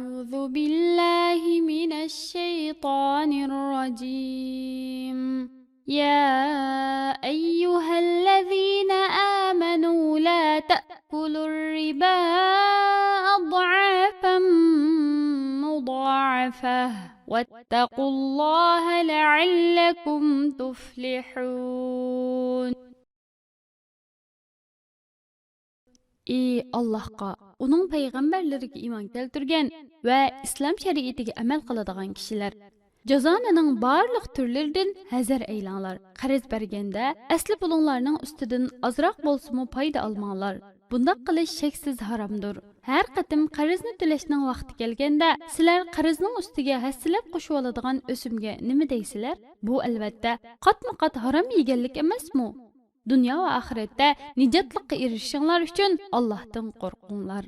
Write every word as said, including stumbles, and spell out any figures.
أعوذ بالله من الشيطان الرجيم. يا أيها الذين آمنوا لا تأكلوا الربا أضعافا مضاعفة واتقوا الله لعلكم تفلحون. ئى ئاللاھقا، ئۇنىڭ پەيغەمبەرلىرىگە ئىمان كەلتۈرگەن ۋە ئىسلام شەرىئىتىگە ئەمەل قىلىدىغان كىشىلەر! جازانىنىڭ بارلىق تۈرلىرىدىن ھەزەر ئەيلەڭلار. قەرز بەرگەندە ئەسلى پۇلۇڭلارنىڭ ئۈستىدىن ئازراق بولسىمۇ پايدا ئالماڭلار. بۇنداق قىلىش شەكسىز ھارامدۇر. ھەر قېتىم قەرزنى تۆلەشنىڭ ۋاقتى كەلگەندە، سىلەر قەرزنىڭ ئۈستىگە ھەسسىلەپ قوشۇۋالىدىغان ئۆسۈمگە نېمە دەيسىلەر؟ بۇ، ئەلۋەتتە، قاتمۇ قات ھارام يېگەنلىك ئەمەسمۇ؟ دۇنيا ۋە ئاخىرەتتە نىجاتلىققا ئېرىشىشىڭلار ئۈچۈن ئاللاھتىن قورقۇڭلار.